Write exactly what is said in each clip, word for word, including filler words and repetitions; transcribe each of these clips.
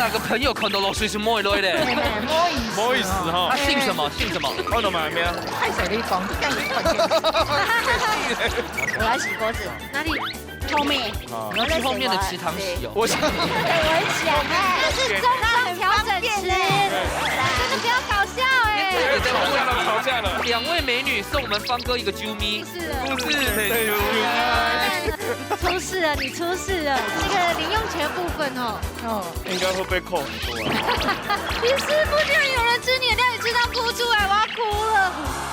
那个朋友看到落水是摸一落的。嘿嘿，摸鱼死哦。摸鱼死哈他姓什么？姓什么？我都买咩？爱谁你讲，这样子看见。我来洗锅子。哪里？后面。啊，你要去后面的池塘洗哦。我想对，我很想哎。这是中央调整池，真的不要搞笑哎。对，对，我吵架了，吵架了。两位美女送我们方哥一个啾咪。是的，不是，对，出事了，你出事了。这个零用钱的部分哦，哦，应该会被扣很多啊。你是不是有人吃你的料理吃到哭出来？我要哭了。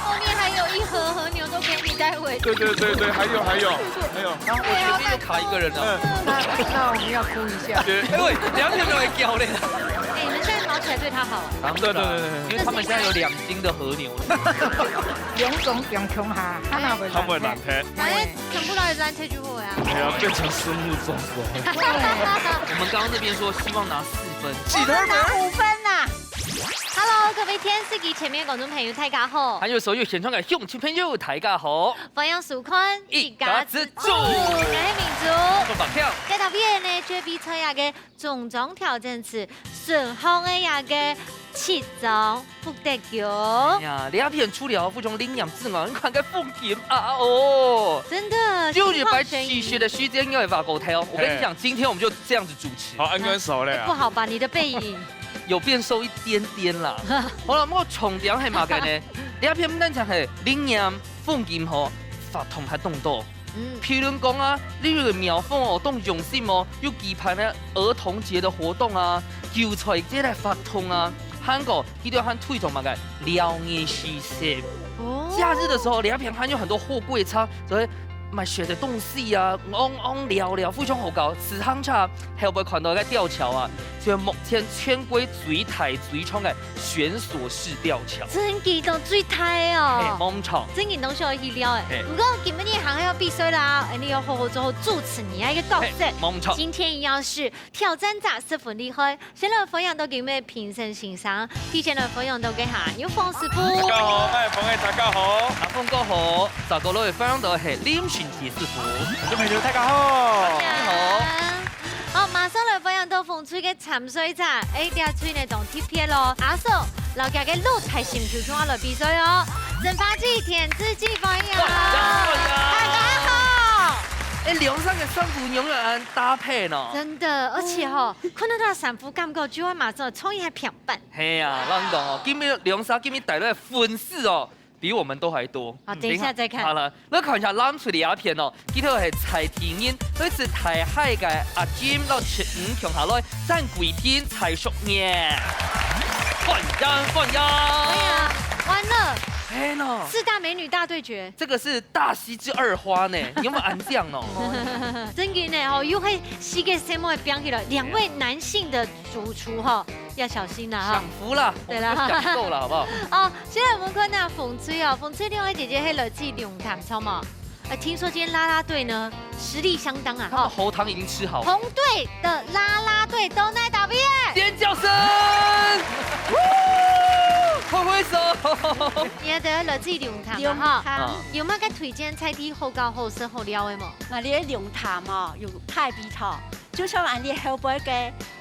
后面还有一盒和牛都给你带回去。对对对对，还有还有还有，啊，我前面又卡一个人了。那那我们要哭一下。觉得哎喂，两点都来叫嘞。哎，你们现在毛起来对他好啊。当然对对对对因为他们家有两斤的和牛。两种两穷哈，他那会他们难听，哎，全部都是烂退去货呀。还要变成生物种族。我们刚刚那边说希望拿四分，其他没五分呐。Hello，各位电视机前面的观众朋友，大家好还，有所有现场的乡亲朋友，大家好，欢迎收看一家之主我是明珠。我白跳。这道片呢，最比赛啊个中奖挑战是顺风的呀个七张不得哎奖。呀，这片除了非常灵验之外，你看个风景啊哦。真的，就礼拜心旷神怡七十的时间，因为法国台哦。我跟你讲，今天我们就这样子主持。好，安跟熟嘞哎不啊。好吧？你的背影，有变瘦一点点啦。好了，我重点系嘛个呢？你片毋单淨系灵验、风景好，法通还动到。嗯，譬如讲啊，你有苗风哦，动用心哦，有举办个儿童节的活动啊，韭菜节来发通啊，韩国佢都还推崇嘛个疗愈西式。哦假日的时候，你那边还有很多货柜车，所以买雪的东西啊，昂昂聊聊，非常好搞。此行车还有没有看到个吊桥啊？就目前全国最大最长的悬索式吊桥。真激动，最大哎，哦。猛场。真激动，想要去聊哎哎。不过今日你还要必须啦，哎，你要好好做好主持人啊一个角色。猛场。今天一样是挑战者十分厉害，先来分享到今日评审先生，提前来分享到个哈，有方师傅。大家好，哎，朋友大家好。阿峰哥好，再过来分享到系林俊杰师傅。观众朋友大家好。你好。好，马上来分享到风吹个参赛者，哎，这吹呢当特别咯，阿叔，老家个老台新球中啊来比赛哦，蒸发机、田志记朋友，欢迎欢迎大家好。哎，两三个三姑娘啊搭配呢。真的，而且吼，看到他三副感觉就会马上创意还平板。系啊，让你懂哦，今日两三今日带来的粉丝哦，比我们都还多。好，等一下再看。好了，来看一下蓝隊的影片哦，佢头系蔡天英，来自大溪个阿金，到七五强下来，占桂天蔡淑燕。欢迎欢迎。哎呀，完了，哎喏，四大美女大对决。这个是大溪之二花呢，你有没有安这样哦？真的呢，吼，又会膝盖什么变起来，两位男性的主厨哈，要小心了哈享。福啦，对啦我们就享受了，好不好？哦，现在我们看到风吹哦，风吹另外姐姐还来自龙潭，知道吗？呃，听说今天啦啦队呢实力相当啊，他们哦，喉糖已经吃好了。红队的啦啦队都在打边，尖叫声，挥挥手。你也得来自龙潭嘛哈。啊，有没有个推荐菜地好搞好食好料的吗？啊，你个龙潭哦，有太平島，就像恁呢後背个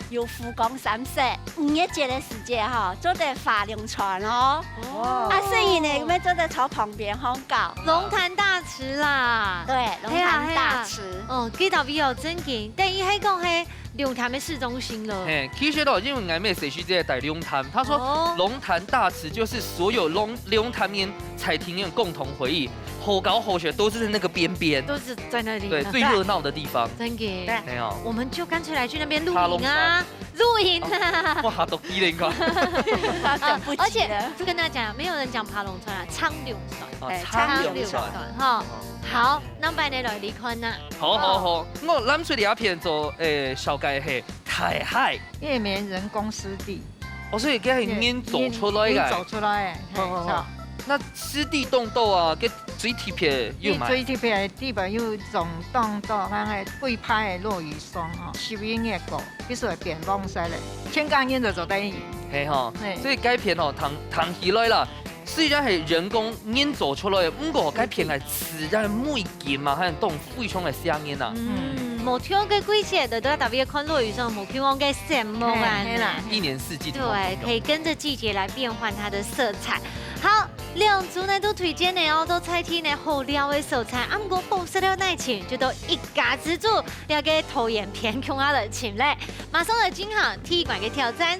有湖光山色，五月節个時節吼，做得划龍船哦。啊，所以呢，我們做得坐旁邊吼搞。龍潭大池啦。對，龍潭大池。哦，幾特別哦，真緊。等於係講係龍潭个市中心了。嘿，其实哦，因为我们也是在龙潭，他说哦龙潭大池就是所有龙龙潭面、彩庭院共同回忆，好搞好学都是在那个边边，都是在那里。对，最热闹的地方。真的。没有，我们就干脆来去那边露爬龙营啊，露营啊。哇，好多一连串。啊而且就跟大家讲，没有人讲爬龙船啊，撐龍船，啊哎撐撐龍船哈。好，那拜呢來離開呢？好好好，我藍隊這片做誒紹介係大溪。月面人工濕地，哦，所以該係人做出來个。人做出來个，哦哦哦係。那濕地凍豆啊，該最特別又買。你最特別个地方有種凍豆，還有桂派个落羽松吼，吸引个果，其實會變黃色嘞，全家人都做得用。係吼，嘿所以該片吼，談談起來啦，雖然係人工人做出來个，毋過該片个自然美景嘛，還有當非常个吸引啊。嗯，無共个季節，就都要特別看落雨上無共樣个色目啊。嘿，係啦。一年四季都無共樣。對，可以跟著季節來變換它的色彩。好，兩組呢都推薦呢哦，都在地呢好料个所在，啊，毋過寶石料哪尋，就到一家之煮這個桃園片共下來尋咧。馬上來進行第一關个挑戰。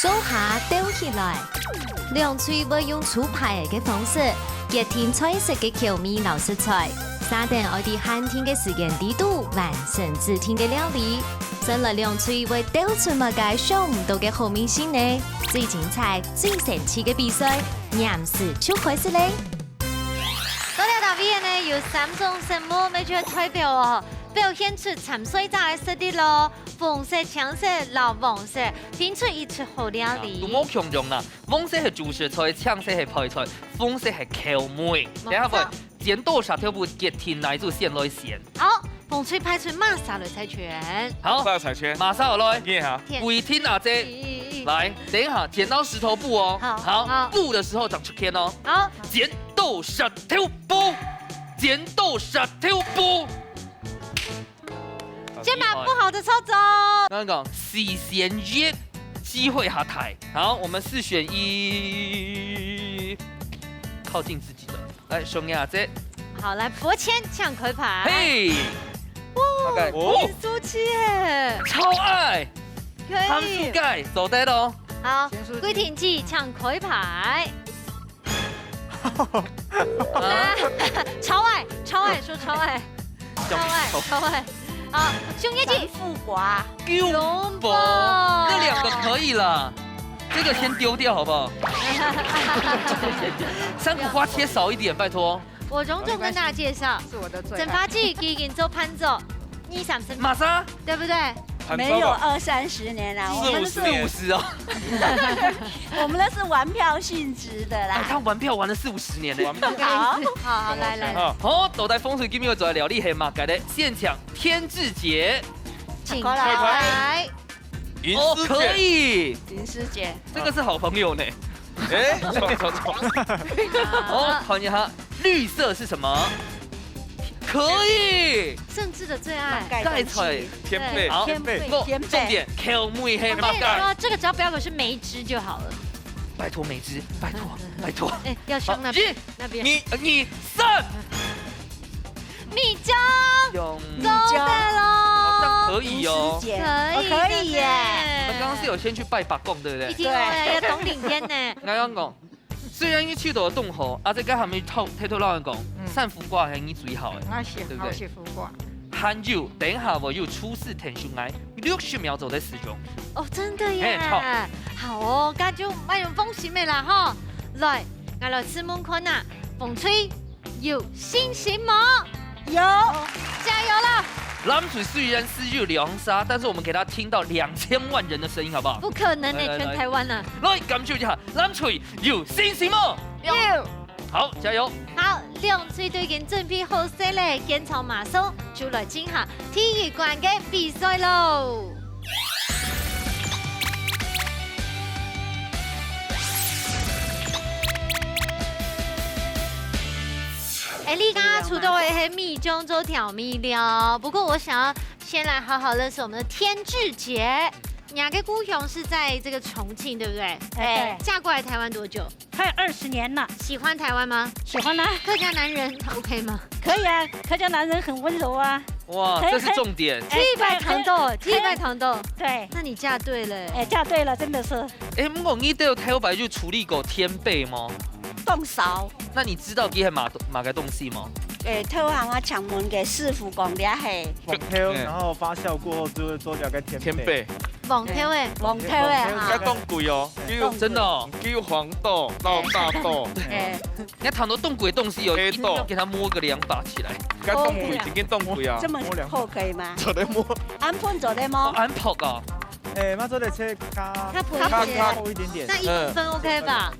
做下鬥起來。兩隊會用抽牌个方式，決定菜色个口味摎食材，設定愛在限定个時間裡肚完成指定个料理。先來兩隊會鬥出麼个想毋到个好味緒呢？最精彩、最神奇个比賽，黏時就開始咧！到了大尾呢，有三種色目，乜就代表哦，表現出參賽者个實力咯。 紅色、青色摎黃色，拼出一出好料理。都無共樣啦，黃色係主食菜，青色係配菜，紅色係口味。無錯。等下會剪刀石頭布決定哪一組先來選。好，紅隊派出麼儕來猜拳？好，麼儕猜拳？麼儕來？你好。天。規定啊，這，咦，咦，咦。來，等一下，剪刀石頭布哦。好，好，好。布的時候正出現哦。好。剪刀石頭布，剪刀石頭布。 先把布好的抽走。剛剛講，四選一，機會較大。好，我們四選一，靠近自己的。來，松雅姐。好，來，伯謙搶開牌。嘿，哇，大概哦，林書記耶，超愛，可以。湯覆蓋，走得咯。好，先書記。桂婷姐搶開牌。 啊，超愛，超愛，說超愛，超愛，超愛。好，熊業績。富寡。龍寶。那兩個可以啦，這個先丟掉好不好？三苦瓜切少一點，拜託。我隆重跟大家介紹，是我的最愛。整發劑已經做盤做，二三十年，麼儕？對不對？沒有二三十年啦，我們是四五十哦。我們那是玩票性質的啦。哎，他玩票玩了四五十年呢。玩票。好，好，好，來，來。好，到底紅隊今晡日愛做个料理係麼个呢？現場天志姐。請開來。開牌。銀絲捲。哦，可以。銀絲捲。這個是好朋友呢。哎，錯，錯，錯。哦，看一下，綠色是什麼？可以。政治的最愛。蓋菜。天貝。好，天貝。不，天貝。重點，口味係麼个？我跟你說，這個只要不要給我是梅汁就好了。拜託梅汁，拜託，拜託。哎，要上那邊，好，一，那邊。二，二，三。 米漿，用米漿。做得咯。好像可以哦。可以，哦，可以耶。對不對？你們剛剛是有先去拜伯公，對不對？一定會，對。要懂領先呢。𠊎講，雖然你去到東河，啊，這個還沒透，偷偷讓人講，嗯。三苦瓜還是最好的，𠊎食，對不對？𠊎食苦瓜。還有，等一下我有廚師聽說，六十秒左右的時間。哦，真的耶。嘿，好。好哦，那就蠻有風險的啦，哈。來，𠊎來試問看啊，紅隊 有信心嗎？有。加油了！藍隊雖然只有兩儕，但是我們給他聽到兩千萬人的聲音，好不好？不可能呢，來，來，來。全台灣呢。來，感受一下，藍隊有信心嗎？有。好，加油！好，兩隊都已經準備好勢咧，現場馬上就來進行第一關个比賽咯。 哎，你剛剛出到的係米漿做調味料，不過我想要先來好好認識我們的天志姐。你个故鄉是在這個重慶，對不對？哎，對。嫁過來台灣多久？快二十年了。喜歡台灣嗎？喜歡啊。客家男人OK嗎？可以啊，客家男人很溫柔啊。哇，這是重點。哎，第一擺聽到，哎，第一擺聽到。對。那你嫁對了。哎，嫁對了，真的是。哎，毋過你兜頭擺就處理過天貝嗎？當少。那你知道佢係麼，麼个東西嗎？哎，頭下啊，請問个師傅講這係。黃豆，嗯。然後發酵過後就會做這個天貝。天貝。黃豆誒。哎，黃豆誒，哈。該當貴哦，哎，佢有，真的哦。佢有黃豆、老大豆。哎。你看談到當貴的東西哦，黑豆。一定要給它摸個兩把起來。該當貴，哦。已經當貴啊。這麼厚可以嗎？做得摸。恁薄做得摸。哦，恁薄啊。哎，那做得切較，較薄一些。較，較厚一點點。那一公分OK吧？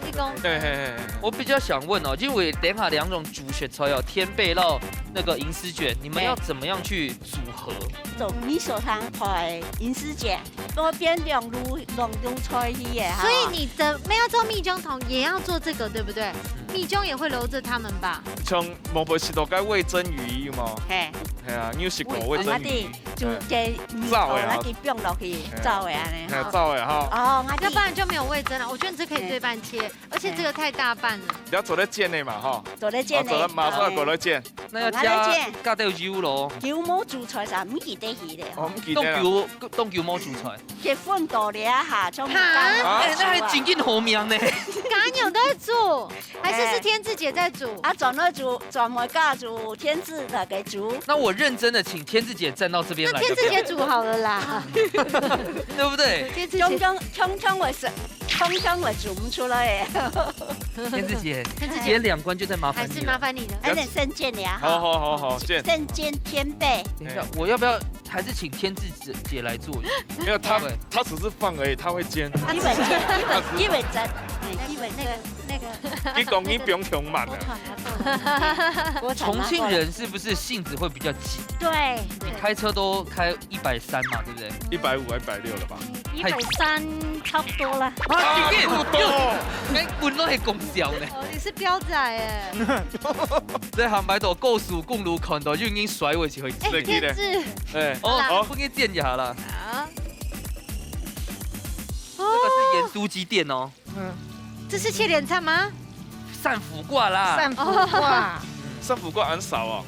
一公分。嘿，嘿，嘿，嘿。我比較想問哦，因為等下兩種主食材哦，天貝摎那個銀絲捲，你們要怎麼樣去組合？做米粉湯配銀絲捲，多變兩路，兩路菜去耶，哈。所以你的，沒有做米漿湯，也要做這個，對不對？嗯。米漿也會留著它們吧？像無，無食到該味噌魚有無？嘿。係啊，你有食過味噌魚？啊，𠊎知，就該肉，燥个啊。𠊎知放落去，嘿。燥个恁呢，嘿，吼。燥个吼。哦，𠊎知。要不然就沒有味噌了。我覺得你這可以對半切，而且這個太大半了。你要做得煎个嘛，吼。做得煎个。哦，做得馬上過來煎。那要加，哦，還要煎。加點油咯。油無煮菜啥，毋記得去咧。哦，毋記得啦。當久，當久無煮菜。 結婚到了哈，就毋敢哈？哎，那還真正好命呢。家娘都在煮，還是是天志姐在煮？啊，專門煮，專門教煮，天志來个煮。那我認真的請天志姐站到這邊來。那天志姐煮好了啦。對不對？天志姐。強強，強強會是，強強會煮毋出來耶。天志姐，天志姐。今天兩關就再麻煩你了。還是麻煩你了。哎，那先煎了哈。好，好，好，好，煎。先煎天貝。等一下，我要不要還是請天志姐，姐來做一下？沒有，她，對。她只是放而已，她會煎。基本煎，基本，基本煎，哎，基本煎。那個，那個，你講你不用窮慢啊。鍋鏟拿過來。鍋鏟拿過來。重慶人是不是性子會比較急？對，你開車都開一百三嘛，對不對？一百五、一百六了吧？一百三差不多了。啊，你變，啊，差不多。哎，本來還講笑呢。哦，你是飆仔哎。在航班到高速公路看到就已經甩尾去。哎，天志。哎，哦，好啦。好，分你煎一下啦。好。這個是鹽酥雞店哦。哦。嗯。這是切點菜嗎？散苦瓜啦。散苦瓜。哦。散苦瓜恁少哦。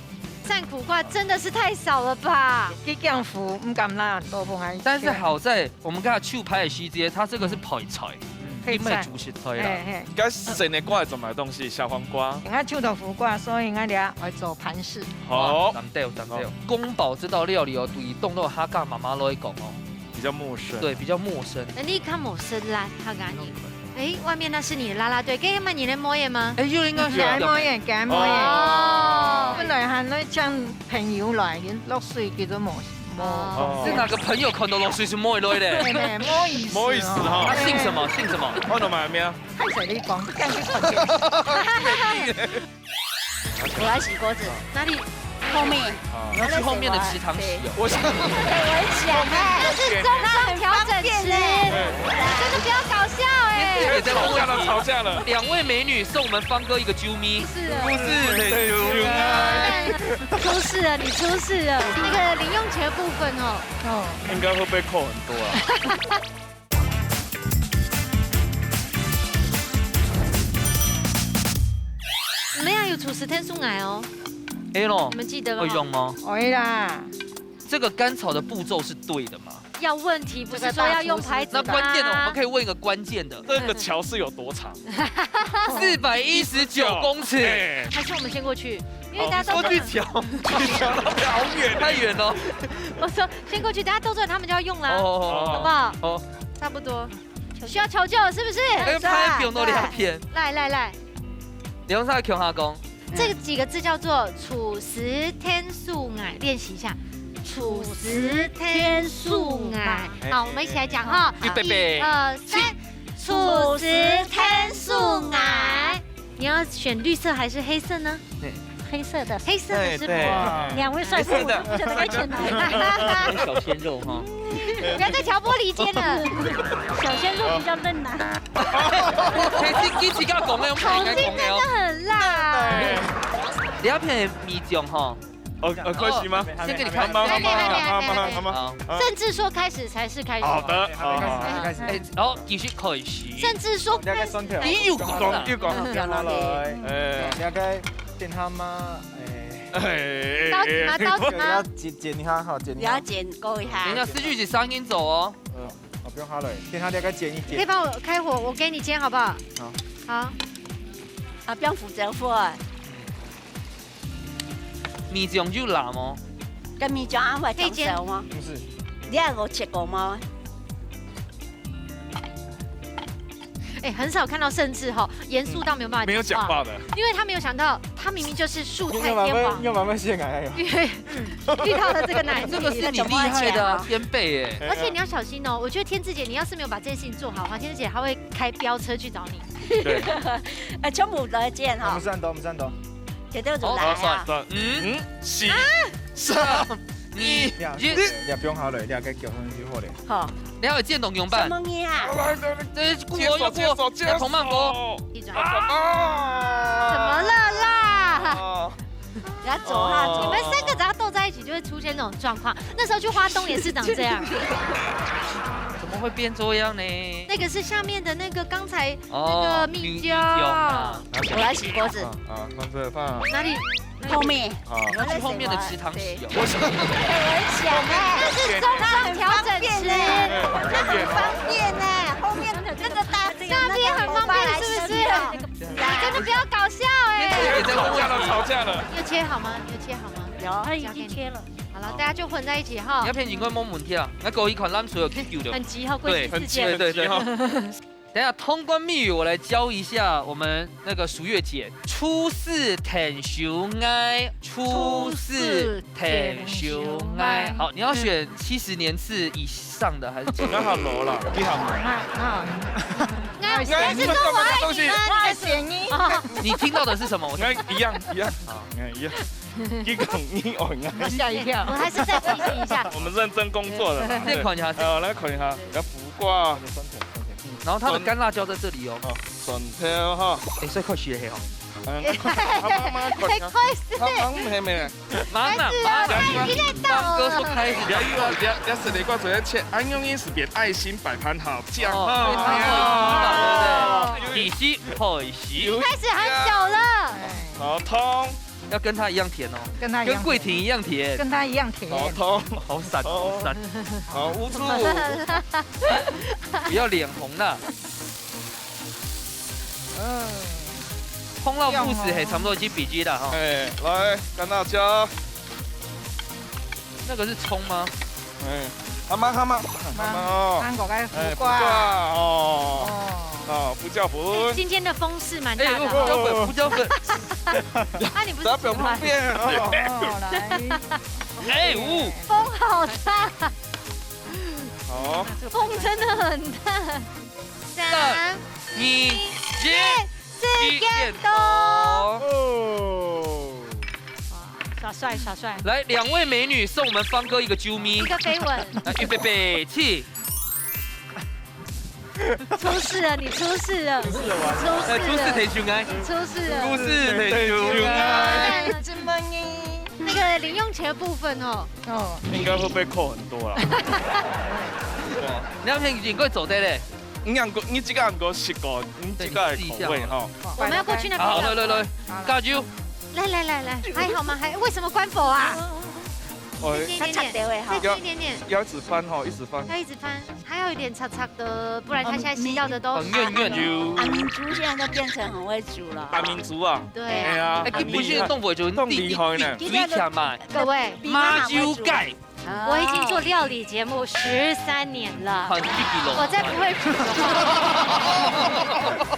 散苦瓜真的是太少了吧？佢驚苦，毋敢啦，多放下去。但是好在我們剛才去拍的時間，它這個是配菜，嗯。配菜。佢毋係主食菜啦。嘿，嘿。該生个瓜係做麼个東西？小黃瓜。𠊎種豆腐瓜，所以𠊎這愛做盤式。好。哦，淡定，淡定。好。宮保這道料理哦，對當多客家媽媽來講哦， 比較陌生。對，比較陌生。那你較陌生啦，客家人。哎，外面那是你的啦啦隊，該麼人个妹仔嗎？哎，又應該是。該妹仔，該妹仔。哦。本來還愛請朋友來，落水，結果無，無。哦。是哪個朋友看到落水係妹來的？哎，哎，無意思哦。無意思哈。他姓什麼？姓什麼？我都買咩啊？歹勢你講，這樣去看見。 我要洗鍋子。哪裡？後面。啊。你要去後面的池塘洗哦。對。我想，對，我很想。那是中央調整池，很方便欸。真的不要搞笑欸。也在吵架了，吵架了。兩位美女送我們方哥一個啾咪。不是啊。不是，很啾咪。哎，出事了，你出事了。那個零用錢的部分哦。哦。應該會被扣很多啊。 你們要有廚師天數𠊎哦。哎咯，你們記得嗎？會用嗎？會啦。這個甘草的步驟是對的嗎？要問題，不是說要用牌子的啊。那關鍵的，我們可以問一個關鍵的。這個橋是有多長？四百一十九公尺。哎。還是我們先過去，因為大家都哦，過去橋，橋那邊好遠。太遠了。我說先過去，等下動作他們就要用啦，哦，哦，哦。好不好？哦。差不多。 需要求救了，是不是？哎，拍不用到兩片。來，來，來。你用啥共下講？這幾個字叫做廚師天數𠊎，練習一下。廚師天數𠊎。哎，好，我們一起來講哈。預備，一、二、三。廚師天數𠊎。你要選綠色還是黑色呢？對。 黑色的。黑色的是不是？哎，對。兩位帥哥，黑色的。我不曉得該選哪一個。小鮮肉哈。不要再挑撥離間了。小鮮肉比較嫩吶。其實，其實要講的，我們應該講的哦。口氣真的很辣。對。你要配米醬哈。哦，呃，可以嗎？哦，先給你看。好，好，好，好，好，好，好。好。甚至說開始才是開始。好的，好，好，好。還沒開始，還沒開始。哎，好，繼續開始。甚至說開始才是。你又講了。講，又講。嗯。好來。哎。了解。 電下嗎？哎。刀子嗎？刀子嗎？要剪，剪一下哈，剪一下。你要剪勾一下。等一下，思緒姐聲音走哦。嗯，哦，不用哈了，電下大概剪一剪。可以幫我開火，我給你煎好不好？好。好。啊，不用負責火。米醬就辣嗎？跟米醬安排可以煎。不是。你還有切過嗎？ 哎，很少看到甚至吼，嚴肅到沒有辦法講話。沒有講話的。因為他沒有想到，他明明就是素菜天王。應該慢慢，應該慢慢先來，哎呦。因為，嗯，遇到了這個難題。這個是你厲害的啊，天貝耶。而且你要小心哦，我覺得天志姐，你要是沒有把這件事情做好的話，天志姐她會開飆車去找你。對。哎，全部來見哈。我們三刀，我們三刀。絕對就來啊。好，算，算。嗯，嗯，四、三、 你，呀，你，你不用好了，你還可以結婚就好了。好。你還有見懂怎麼辦？什麼呀？這是孤兒又孤兒，要同伴過。一轉。啊！怎麼了啦？啊！你要走哈，走。你們三個只要鬥在一起就种状况。那时候去花东也是长这样。怎么会变这样呢？那个是下面的那个刚才哦那个蜜椒蜜椒啊我来洗锅子，啊，放这放哪里？后面。啊，他去后面的池塘洗哦。我想我很想哎，这是中上调整池。很方便呢，后面那个大那边很方便是不是？你真的不要搞笑哎、也在吵架了，吵架了。有切好吗？有切好吗？有，他已经切了。好了，大家就混在一起哈你要。骗警官摸门跳，那狗一款烂水有 Q Q 的。很急哈，对，关键字键。对对对。等一下通关密语，我来教一下我们那个淑月姐。初四天修爱，初四天修爱。好，你要选七十年次以上的还是？你好老了，你好老。啊，那但是跟我爱你吗？我爱选你。哦，你听到的是什么？我你看一样一样，你看一样。你讲你哦，你看吓一跳我。还是再提醒一下。我们认真工作了啦。那款你还是哎，我来看一下，要卜卦。然后它的干辣椒在这里哦。哦，蒜头哈，哎，所以快学黑哦。嗯，他妈妈看一下，太快是，他妈妈还没来。妈妈，开始了，妈妈，他已经在倒刚哥说了。开始不要又要不要要是你挂昨天切，安用意是别爱心摆盘好，这样哦，哈。对，他会洗脑，对不对？你是会洗，开始很久了，好痛，要跟他一样甜哦，跟他一样跟桂婷一样甜。跟他一样甜。好痛，好闪，好闪，好无助。不要脸红了。嗯，碰到不死嘿，差不多已经比鸡了哈。哎，来干辣椒，那个是葱吗？哎，阿妈阿妈阿妈哦，韩国个哎，苦卜卦瓜。哦，哦，啊，不叫不，今天的风势蛮哎，大的胡椒粉，哦。胡椒粉。啊，你不是不要表方便哦。哦，来，哎，五，风好大，好，风真的很大。三、二、一，四、剪刀。哦，耍帅耍帅，来，两位美女送我们方哥一个啾咪一。个飞吻。来，预备，备，起。出事了，你出事了，出事哎，初四了，天修爱，出事了。初四天修爱。哎，那个零用钱的部分哦，哦，应该会被扣很多了。哇，你要骗警官走的嘞。你两个，你这个两个习惯，你这个口味哈。我们要过去那边好，了。来来来，加油！来来来来，还好吗？还为什么关否啊？哦，一点点，他插掉了哈再近一点点，要一直翻哈，一直翻。要一直翻，还有一点差差的，不然他现在吸到的都很远远有阿明珠现在都变成很会煮了。阿明珠啊，对哎呀哎，，你不是动物就动厉害呢。你你你看嘛，各位，妈就盖，我已经做料理节目十三年了，很地皮龙。我再不会煮的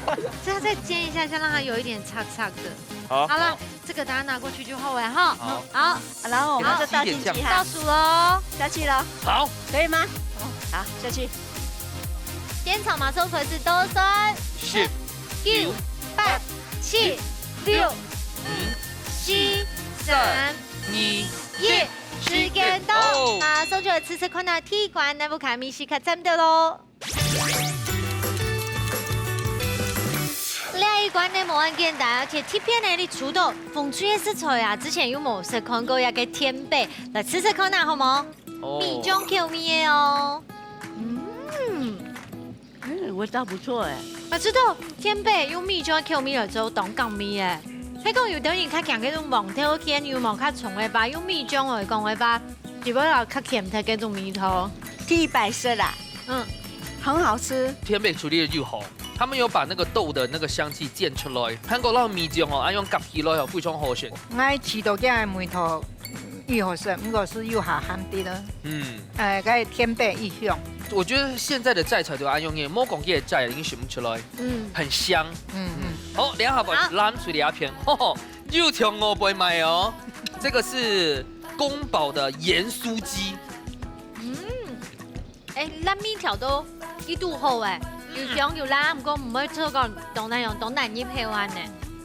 话，这要再煎一下，先让它有一点差差的。好，好了，这个大家拿过去就好了哈。好，好，然后我们就倒进去倒哈，数哦，下去了，好，可以吗？好，下去。煎炒麻酥葵是多酸，十、九、八、七、六、五、四、三、二、一，时间到，哦马上就来吃吃看啊，第一关，来不卡米西卡赞的喽。 這一關呢，無恁簡單，而且特別呢，你除到紅隊个食材啊，之前有無食看過這个甜粄，來試試看啊，好無？哦米醬口味个哦。嗯，嗯，味道不错哎。啊，知道甜粄用米醬口味來做當港味个。係講有兜人較驚該種黃豆鹹油無較重个吧，用米醬來講个吧，就會有較鹹忒該種味道。第一百色啦，嗯，很好吃。甜粄處理得又好，他們有把那個豆的那個香氣煎出來。韓國佬米醬哦，愛用夾起來哦，非常好食。𠊎試到這个味道，嗯，又好食，毋過係又下鹹啲啦。嗯，誒，該甜粄又香。我覺得現在的摘菜都愛用耶，莫講這摘已經選不出來，嗯，很香。嗯嗯。好，兩下把好攬出來一片，吼吼，又像我不會買哦。這個是宮保的鹽酥雞，嗯，哎，辣味調到一度好哎，有香有辣，毋過毋會做到當難用，當難入口啊呢。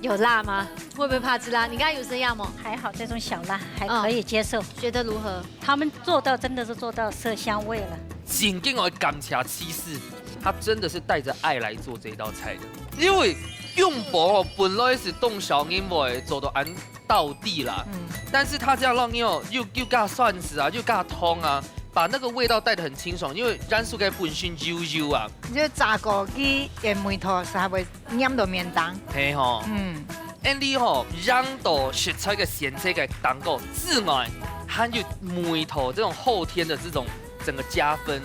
有辣嗎？會不會怕吃辣？你剛才有這樣嗎？還好，這種小辣還嗯可以接受。覺得如何？他們做到真的是做到色香味了。真正愛感謝七四，他真的是帶著愛來做這一道菜的。因為用粄哦，本來係當少人會做到恁道地啦，嗯。但是它這樣讓你哦，又，又加蒜絲啊，又加湯啊，把那個味道帶得很清爽，因為芫荽个本身油油啊。你就炸過佢个味道，係會黏到面頂。係吼。嗯。恁樣吼，讓到食材个鮮色个當高之外，還有味道這種後天的這種整個加分，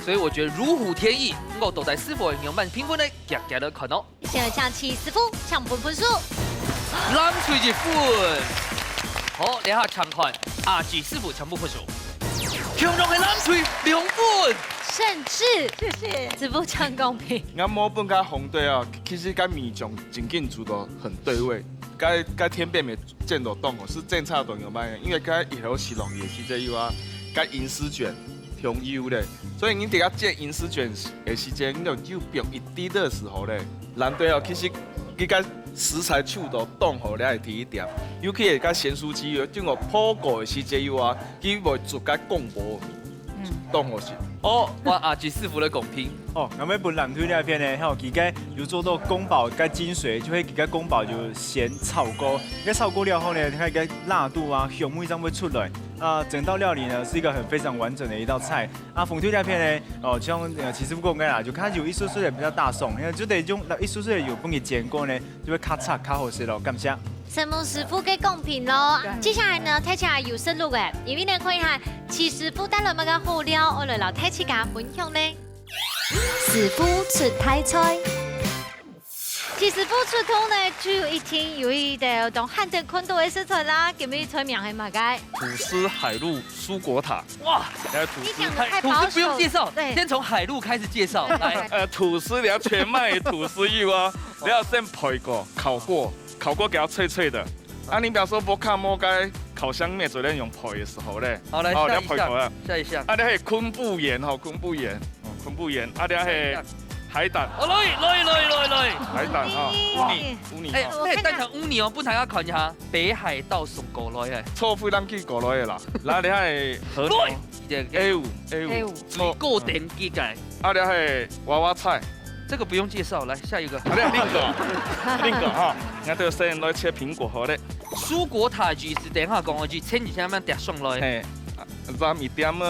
所以我覺得如虎添翼。我到底師傅有沒有評分呢？遽遽來看哦。 先來請徐師傅搶分分數。藍隊一分。好，這下請看阿志師傅搶分分數。共樣係藍隊兩分。甚至，謝謝。師傅搶公平。𠊎無分該紅隊啊，其實該米種真緊煮到很對味，該，該天邊也見到凍哦，係正常都有賣的，因為該一口食落去个時節有啊，該銀絲捲 香油咧。所以你等下煎銀絲捲个時間，你就有放一滴的時候咧，藍隊哦，其實佢个食材手到當好咧，係第一點。尤其係个鹹酥雞，經過烰過个時節有啊，佢會做个光滑，嗯。當好食。哦，我阿吉師傅的公平。哦，𠊎們本藍隊這片呢，吼，佢个有做到宮保个精髓，就係佢个宮保有先炒過，該炒過了後呢，佢个辣度啊、香味正會出來。 啊，整道料理呢是一個很非常完整的一道菜。啊，紅隊這片呢，哦，像呃，其實不過該啦，就看有一絲絲的比較大宋，因為就得用一絲絲的油分佢煎過呢，就會較脆較好食咯。感謝。承蒙師傅个公平咯。接下來呢，大家有思路个，因為呢，看一下徐師傅帶來麼个好料，我來摎大家分享呢。師傅出大菜。 徐師傅出動呢，就一定有一道當罕得看到个食材啦。今日菜名係麼个？吐司海陸蔬果塔。哇，來吐司，你講得太保守。吐司不用介紹，對。先從海陸開始介紹，來。呃，吐司你愛全麥吐司有啊，你要先焙過、烤過，烤過給它脆脆的。啊，你比方說無烤無該烤箱面，昨天用焙的時候咧，好，來，哦，你要焙過了。下一項，下一項。啊，你還有昆布鹽吼，昆布鹽。 哦，昆布鹽，啊，這係海膽。哦，來，來，來，來，來。海膽哈，烏泥，烏泥哈。哎，我看一下。那單講烏泥哦，不然要考一下北海道送過來的。臭飛人去過來的啦，那你還河牛，來，A五，A五，A五。水果等級个。啊，你還娃娃菜。這個不用介紹，來，下一個。啊，你還令狗，令狗哈，那這個先來切蘋果好咧。蔬果塔就係等下講个，就前幾天慢慢疊上來。嘿，啊，沾一點仔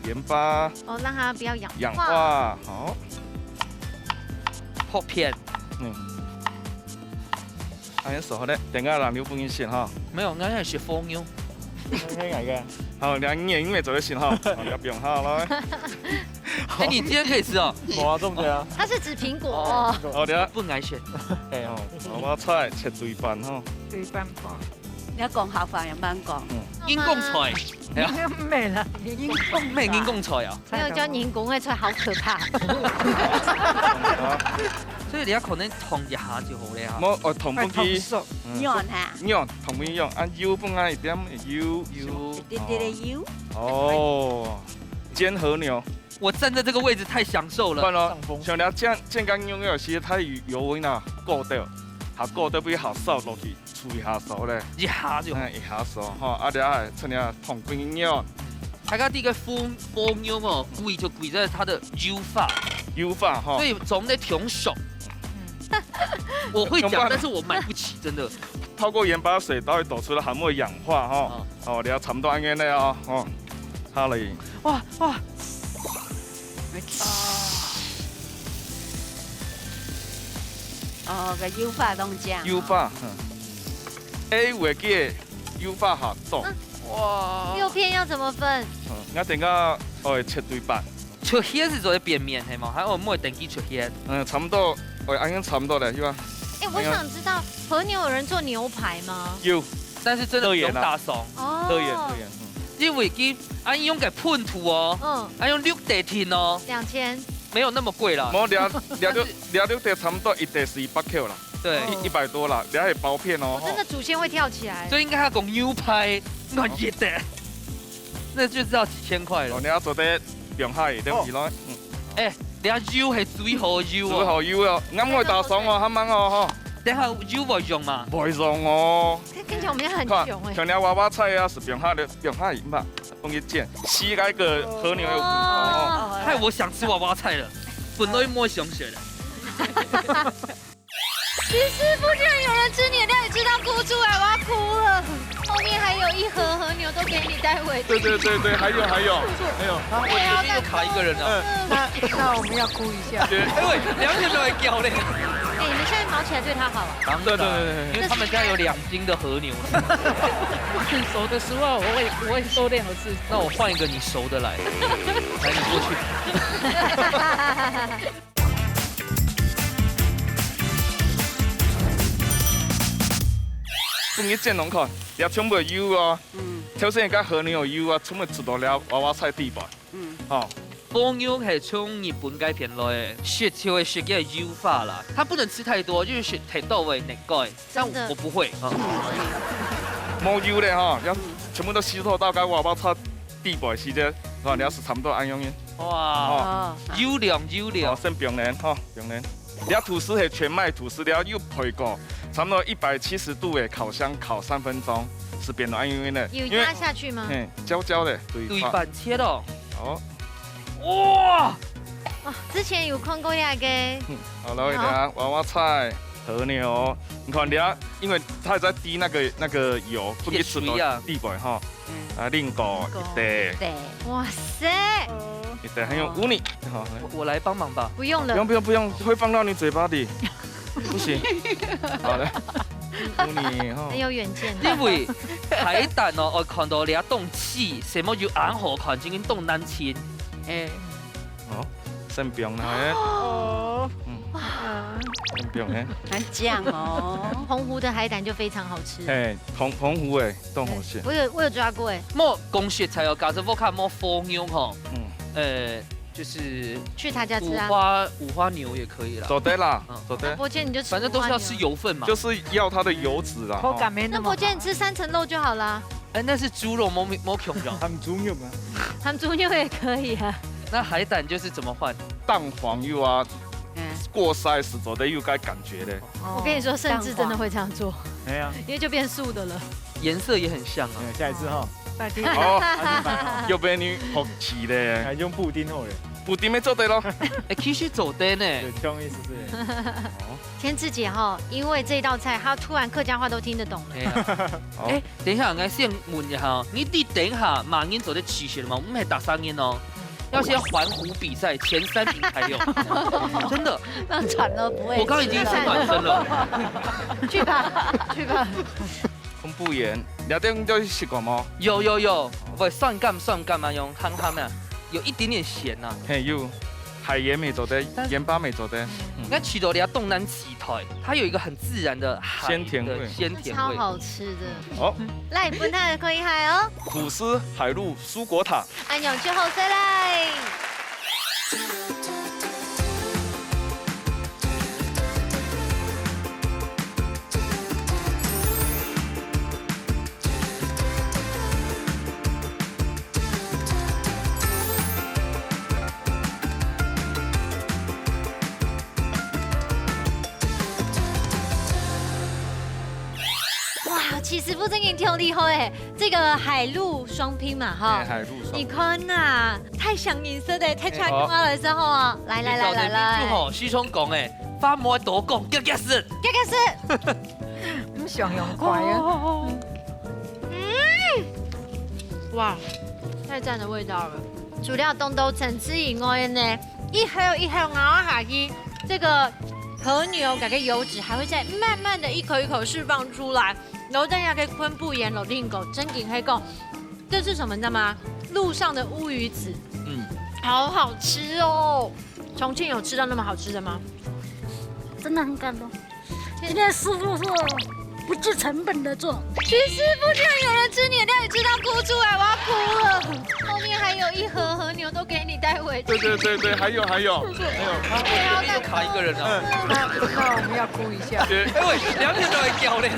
鹽巴。 哦，讓它不要氧化。氧化，好。薄片。嗯。恁樣熟好咧，等下藍隊分你食哈。沒有，𠊎愛食火牛。好，你看你也做得食哈，好，你要不用哈，來。哎，你今天可以吃哦。我啊，對不對啊？它是指蘋果哦。哦，等下。不愛食。哎，好，娃娃菜切對半哈。對半包。你要講好話，要慢講。嗯。人工菜。 沒了，人工。咩人工菜啊？沒有叫人工个菜，好可怕。所以你愛可能燙一下就好了哈。無，哦，燙分佢，快燙熟。嗯，軟哈。軟，燙分佢軟，啊，油分佢一點，油，油。一點點的油。哦，煎和牛。我站在這個位置太享受了。不然哦，上風。像你煎，煎个牛肉，其實佢油，油溫啊，過掉，下過掉，分佢下燒落去。 煮一下熟咧。一下就好。嗯，一下熟，吼，啊，這下趁這燙滾樣。大家知个火，火牛哦，貴就貴在它的油法。油法，吼。所以總得燙熟。嗯。我會講，用飯。但是我買不起，真的。泡過鹽巴水，它會走出來，還會氧化，吼。哦。哦，你要差不多恁樣咧哦，哦。好咧。哇，哇。 哦，个油花當靚哦。油花，嗯。A五个油花下多。嗯。哇。六片要怎麼分？嗯，𠊎等下愛切對半。切片係做得變面係無？還有無等佢切片？嗯，差不多，哦，恁樣差不多咧，係吧？哎，我想知道和牛有人做牛排嗎？有，但是真的不用打爽。哦。可以，可以，嗯。因為佢恁樣个噴塗哦，嗯。恁樣六塊定哦。兩千。 沒有那麼貴啦。無，這，這六，這六塊差不多一塊係一百塊啦。對。一，一百多啦，這係薄片哦，我真的祖先會跳起來。吼。所以應該要講牛排，那也得，那就知道幾千塊了。哦，你要做得放下去，等一下，嗯。哎，等下油係最好油哦。最好油哦，啱會打爽哦，還蠻好吼。等下油會溶嘛？會溶哦。看，看起來我們家很窮哎。看，像你娃娃菜啊，係放下去，放下去嘛。 放一件，吸該個和牛有骨頭哦。哇，害我想吃娃娃菜了，本來無想食的。其实不竟然有人吃你的料理吃到哭出来，我要哭了。后面还有一盒和牛都给你带回去。对对对对，还有还有还有，我这边又卡一个人了。那那我们要哭一下。哎喂，两个人都来叫嘞。哎，你们现在毛起来对他好啊。当对对对对因为他们家有两斤的和牛。很熟的时候，我会我会收敛，我是那我换一个你熟的来，来你过去。分你煎弄看，也全部有油哦。嗯，挑选一个和牛油啊，全部出到了娃娃菜底板。嗯，哦，和牛係从日本該片来的，食就会食个油花啦，它不能吃太多，就是食太多会难过。但真的我不会啊。没油的哈，要全部都吸收到该娃娃菜底板时间，哈，你要是差不多安用呢。哇，哦，油亮油哦，亮。先冰冷哈，冰冷。你要吐司系全麦吐司，你要又配个差不多一百七十度的烤箱烤三分钟，是变到安用的。有因为压下去吗？嘿，焦焦的，对对半切哦。好，哇，哦，之前有看过那个，好了，给大家娃娃菜、和牛，你看人家，因为他在滴那个那个油，不给吃到水啊底板哈。啊，另个一袋，对，哇塞，一袋很有污泥哈。我我来帮忙吧。不用了不用。不用不用，会放到你嘴巴里，不行。好的，污泥哈很。有远见。因为海胆哦，我看到你啊冻气，什么有暗号看，今天冻难清。哎，哦，先冰了哎，哦，嗯，先冰哎，难讲哦。澎湖的海胆就非常好吃。哎，澎澎湖哎，冻好吃。我有我有抓过哎，莫公式才有，假设我看莫风牛吼，嗯，呃，就是去他家吃啊。五花五花牛也可以啦。做得啦嗯，做得。伯健你就吃反正都是要吃油分嘛。就是要它的油脂啦。口感没那么好。那伯健你吃三层肉就好啦，哎，那是猪肉，没没穷肉。含猪肉吗？含猪肉也可以啊。那海胆就是怎么换？蛋黄又啊，嗯，过筛是做得有该感觉的。我跟你说，甚至真的会这样做，哎呀，因为就变素的了。颜色也很像啊。嗯，下一次哈，拜天。哦，又被你好奇嘞，还用布丁好了，布丁没做得咯。哎，其实做得呢。有这种意思是？天赐姐哈，因为这一道菜，她突然客家话都听得懂了。哎呀，好哎，等一下，我先问一下哦，你你等一下马上做得起身吗？我们还打三年哦，要先环湖比赛前三名才有，真的。那惨了，不会。我刚刚已经是暖身了。去吧，去吧。昆布盐，你要点就食过吗？有有有，喂，酸甘酸甘啊，用咸咸啊，有一点点咸呐。嘿，有，海盐没做得，但是盐巴没做得。应该去到你要东南西台，它有一个很自然的海鲜甜味的鲜甜味。超好吃的。哦，来，分他的可以嗨哦，吐司海陆蔬果塔。安永去后生嘞。哇，其实不正经挺厉害哎，这个海陆双拼嘛哈。哎，海陆双拼。你看呐，太想饮食的，太强硬了的时候啊，来来来来来，就吼，西充讲哎，发毛多讲，结结实。这个是不想用快啊。哇，太赞的味道了。除了东东层次以外呢，一口一口咬下去，这个和牛感觉油脂还会再慢慢的一口一口释放出来，然后再加个昆布盐、老令狗，真紧黑狗，这是什么你知道吗？路上的乌鱼子，嗯，好好吃哦。重庆有吃到那么好吃的吗？真的很感动。今天师傅是不计成本的做，徐师傅竟然有人吃你的料理吃到哭出来，我要哭了。后面还有一盒和牛都给你带回去。对对对对，还有还有还有。这边又卡一个人了。那那我们要哭一下。哎喂，两点都来叫嘞。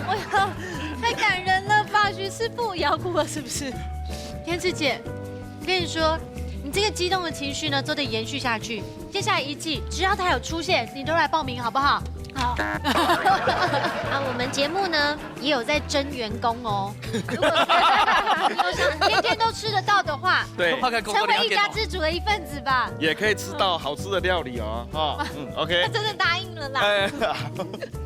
我要太感人了吧，徐师傅也要哭了是不是？天赐姐，我跟你说，你这个激动的情绪呢，都得延续下去。接下来一季，只要他有出现，你都来报名好不好？好。啊，我们节目呢也有在征员工哦。如果说你有想天天都吃得到的话，對，大概講過兩點哦。成為一家之煮的一份子吧。也可以吃到好吃的料理哦，哈，嗯，OK。他真的答應了啦。哎，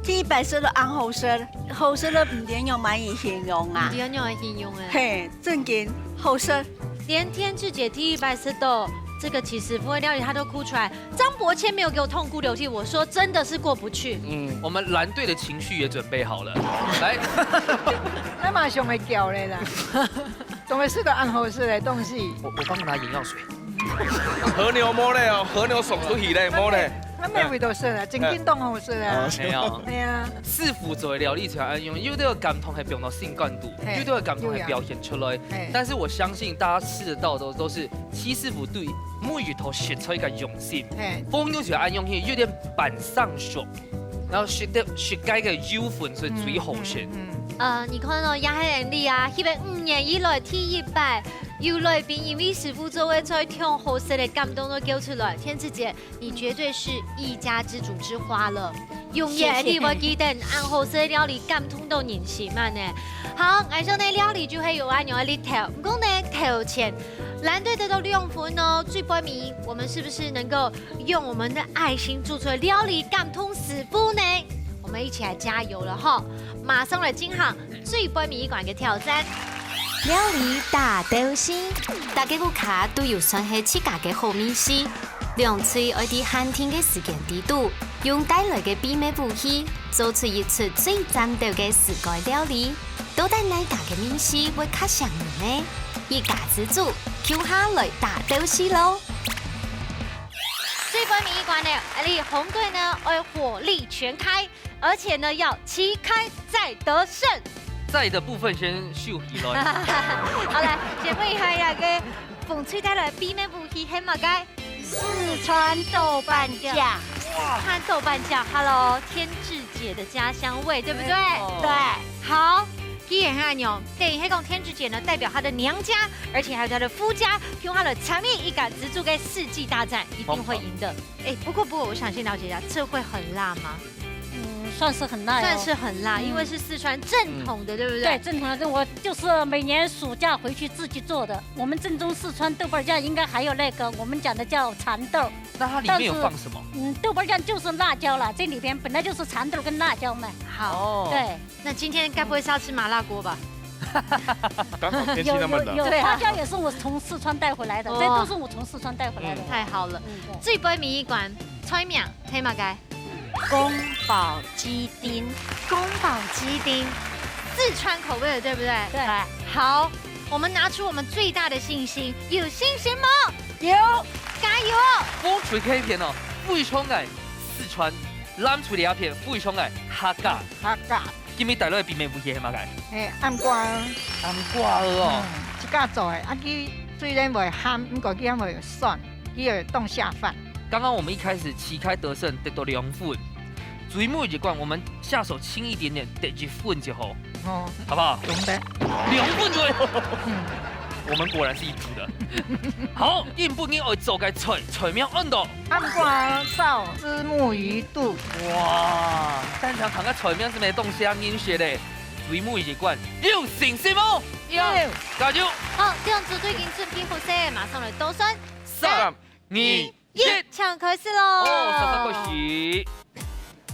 第一擺食到恁好食，好食到毋知仰般形容啊。毋知仰般形容欸。嘿，正經好食。連天志姐第一擺食到這個戚師傅的料理，她都哭出來。張伯謙沒有給我痛哭流涕，我說真的是過不去。嗯，我們藍隊的情緒也準備好了，來。那馬上會叫咧啦。 總會食到恁好食个東西。我，我幫他眼藥水。和牛無咧哦，和牛送出去咧，無咧。那沒味道食啊，正經當好食啊。哦，沒有。對啊。師傅做个料理就恁樣，有兜个感動係放到心肝肚，嘿，有兜个感動係表現出來。有呀。嘿。但是我相信大家吃得到的都是戚師傅對每一道食材个用心。嘿。放入去恁樣去，有點半生熟。 然後食得，食該个油份係最好食。嗯，嗯，嗯。呃，你看哦，也係恁樣啊，翕个五年以來第一擺，有來賓因為師傅做个菜忒好食个感動都噭出來。天志姐，你絕對是一家之煮之花了。永遠你會記得恁好食个料理感動到人心啊呢。好，𠊎想呢料理就係有恁樣个力頭，毋過呢，頭前藍隊得到兩分哦，最尾尾，我們是不是能夠用我們的愛心做出料理感動師傅呢？我們一起來加油了吼！馬上來進行最尾尾一關个挑戰。料理大鬥西，大家屋下都有算係自家个好味緒。兩隊愛在限定个時間裡肚，用帶來个秘密武器，做出一出最讚鬥个自家料理。到底哪家个味緒會較餳人呢？一家之煮，共下來大鬥西囉！ 最尾尾一關了，𠊎俚紅隊呢，愛火力全開，而且呢，要旗開再得勝。在的部分先秀起來。好，來，先問一下，那個紅隊帶來个秘密武器係麼个？四川豆瓣醬。哇，四川豆瓣醬，Hello，天志姐的家鄉味，對不對？沒錯。對。好，既然恁樣，等於係講天志姐呢，代表她的娘家，而且還有她的夫家，共下來參與一家之煮个四季大戰，一定會贏的。 哎，不過，不過，我想先了解一下，這會很辣嗎？嗯，算是很辣喲。算是很辣，嗯。因為是四川正統的，嗯。對不對？對，正統的，我就是每年暑假回去自己做的，我們正宗四川豆瓣醬，應該還有那個我們講的叫蠶豆。那它裡面有放什麼？但是，嗯，豆瓣醬就是辣椒啦，這裡邊本來就是蠶豆跟辣椒嘛。好。哦。對。 那今天該不會是要吃麻辣鍋吧？剛好天氣那麼冷。有，有，有，對啊。花椒也是我從四川帶回來的，哦。這都是我從四川帶回來的。嗯。太好了。嗯，對。最尾尾一關，菜名係麼个？宮保雞丁。宮保雞丁，四川口味的，對不對？對。好，我們拿出我們最大的信心，有信心嗎？有。加油哦！風吹開片哦，非常个四川，藍隊這片非常个客家。客家。 今日帶來个秘密武器係麼个？嘿，醃瓜仔。醃瓜仔哦。嗯，自家做个，啊，佢雖然會鹹，毋過佢還會有酸，佢會當下飯。剛剛我們一開始旗開得勝，得到兩分，最尾一關我們下手輕一點點，得一分就好，哦，好不好？懂得。兩分左右。嗯。我們果然是一組的。好，今晡日愛做个菜，菜名安到 醃瓜炒虱目魚肚。哇，單淨看个菜名就毋係當像人食咧，最尾一關，有信心無？有。加油！好，兩組都已經準備好勢，馬上來倒算。三、二、一，請開始囉！哦，煞煞開始。